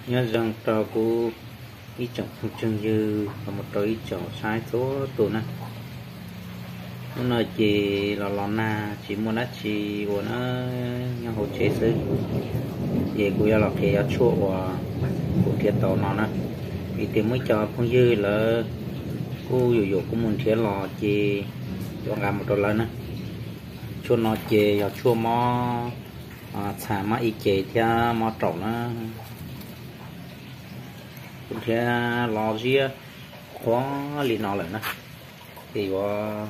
Nyob zoo rau kuv ib tsoom phooj tsoom ywg los mus rau ib tsoom saib txhua tus na. Hnub no ces los los nag tsis muaj dab tsi ua na, nyob hauv tsev xwb. Ces kuv yuav los qhia cov tshuaj uas kuv nrhiav tau no na. Vim tias muaj ib co phooj ywg lawv kuj yuam yuam kuv mus nrhiav los ces yuav nqa mus rau lawv na. Tshuaj no ces yog tshuaj mob txha, mob ib ce thiab mob raum na. Kuv nrhiav los ziab qhuav li no lawm na, ces yuav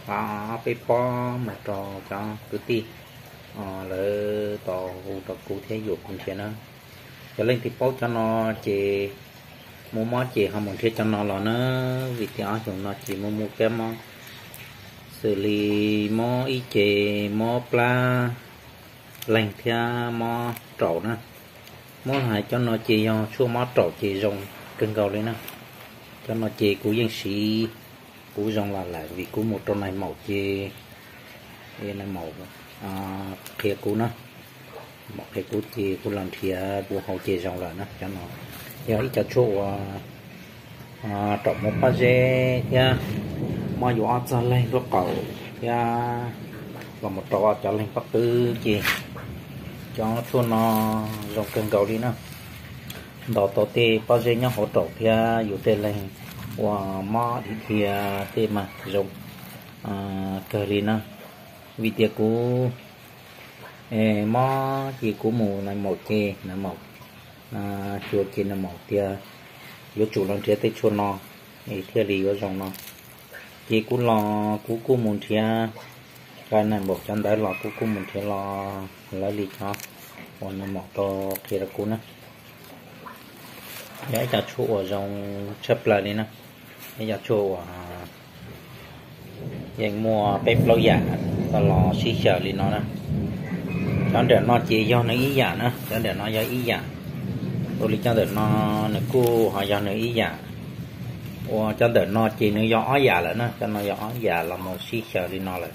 pab peb pob mus rau cov kwv tij lawv tau hu rau kuv thiab yuam kuv nrhiav na. Cov leej twg paub cov no ces mus mob ces ho mus nrhiav cov no los na, vim tias ob xyoos no ces muaj muaj kab mob xws li mob ib ce, mob plab leeg thiab mob raum na. Muab hais cov no ces yog tshuaj mob raum ces zoo kawg nkaus li na. Cov no ces kuv yeej siv kuv zoo los lawm vim kuv mus rau nais maum ces nais maum qhia kuv na, maum qhia kuv ces kuv los nrhiav kuv haus ces zoo lawm na. Cov no yog ib co tshuaj uas raum muaj pob zeb thiab mob yus ob txog leeg nraub qaum thiab los mus rau cov leeg pob qwb ces cov tshuaj no zoo kawg nkaus li na. Ntaus tau tej pob zeb nyob hauv raum thiab yus tej leeg uas mob dhia dhia tej mas zoo kawg li na. Vim tias kuv mob ces kuv mus nais maum ces nais maum xyuas ces nais maum tias yuav tsum los nrhiav tej tshuaj no es thiaj li yuav zoo no. Ces kuv los kuv kuj mus nrhiav, nqa nais maum cov ntawv los kuv kuj mus nrhiav los lawv li cov uas nais maum tau qhia rau kuv na. Yog ib co tshuaj uas zoo tshaj plaws li na, ib co tshuaj uas yeej muaj peb plaub yam tau los sib xyaw li no na. Cov nram no ces yog nws ib yam na, cov nram no yog ib yam, ua li cov ntawm no nws kuj ho yog nws ib yam. Ua cov ntawm no ces nws yog ob yam lawm na, cov no yog ob yam los mus sib xyaw li no lawm.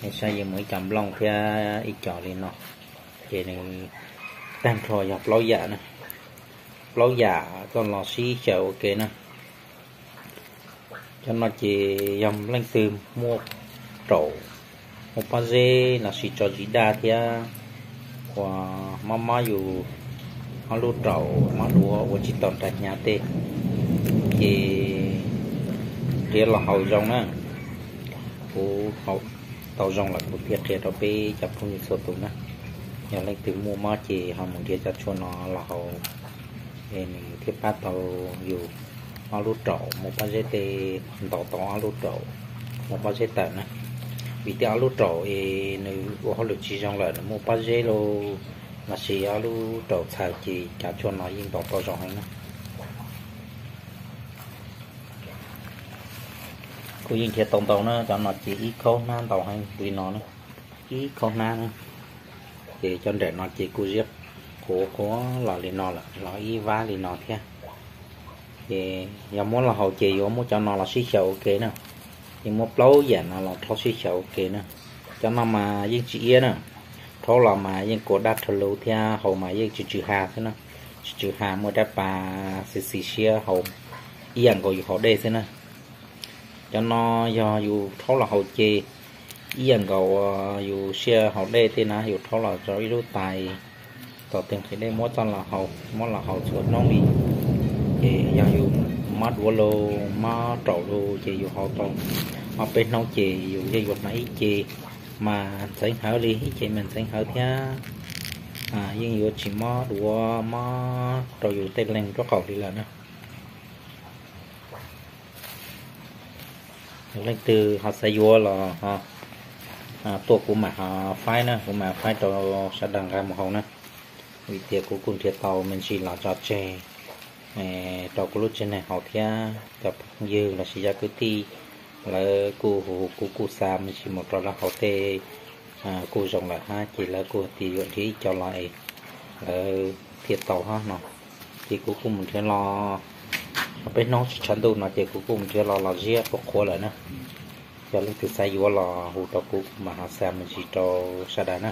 Nej saib yeej muaj ib co nplooj thiab ib co li no, ces nws tag nrho yog plaub yam na, plaub yam tau los sib xyaw ua ke na. Cov no ces yog leej twg muaj raum, muaj pob zeb los sis tso zis daj thiab uas mob mob yus ob lub raum, mob duav ua tsis tau nra hnyav tej, ces nrhiav los haus zoo na. Kuv haus tau zoo lawm kuv thiaj qhia rau peb cov phooj ywg txhua tus na. Yog leej twg muaj mob ces ho mus nrhiav cov tshuaj no los haus, es nws thiaj pab tau yus ob lub raum muaj pob zeb tej, ntaus tau ob lub raum muaj pob zeb tawm na. Vim tias ob lub raum es nws ua hauj lwm tsis zoo lawm, nws muaj pob zeb los sis ob lub raum txhaws ces cov tshuaj no yeej ntaus tau zoo heev na. Kuv yeej nrhiav tau ntau na, cov no ces ib khaub hnab ntau heev li no na, ib khaub hnab na. Ces cov nram no ces kuj ziab qhuav qhuav los li no lawm, los ib vab li no thiab. Ces yog muab los haus ces yuav muab cov no los sib xyaw ua ke na. Yeej muab plaub yam no los rhaub sib xyaw ua ke na. Cov no mas yeej tsis iab na, rhaub los mas yeej kua daj rha lug thiab haus mas yeej tsis tsw ha xwb na. Tsis tsw ha, muaj dab pas xis xis siab haus ib yam nkaus yus haus dej xwb na. Cov no yog yus rhaub los haus ces ib yam nkaus yus siab haus dej tej na, yus rhaub los rau ib lub tais, tos twg nqhis dej muab txoj los haus, muab los haus txhua hnub li. Ces yog yus mob duav los mob raum los ces yus haus tau ob peb hnub ces yus yeej yuav hnav ib ce mas ntxeev hawv li, ib ce mas ntxeev hawv thiab yeej yuav tsis mob duav mob rau yus tej leeg nraub qaum li lawm na. Leej twg ho xav yuav los tuaj kuv mam ho faib na, kuv mam faib rau sawv daws nqa mus haus na. Vim tias kuv kuj nrhiav tau me ntsis los tso tseg rau kuv lub tsev neeg haus thiab cov phooj ywg los sis cov kwv tij lawv kuj hu hu kuv kuj xa me ntsis mus rau lawv haus tej kuj zoo lawm hab ces lawv kuj hais tias yuav nrhiav ib co los es lawv thiaj tau hab no. Ces kuv kuj mus nrhiav los, peb hnub tsis tshav ntuj no ces kuv kuj mus nrhiav los los ziab qhuav qhuav lawm na. Yog leej twg xav yuav los hu rau kuv, kuv mam ho xa me ntsis rau sawv daws na.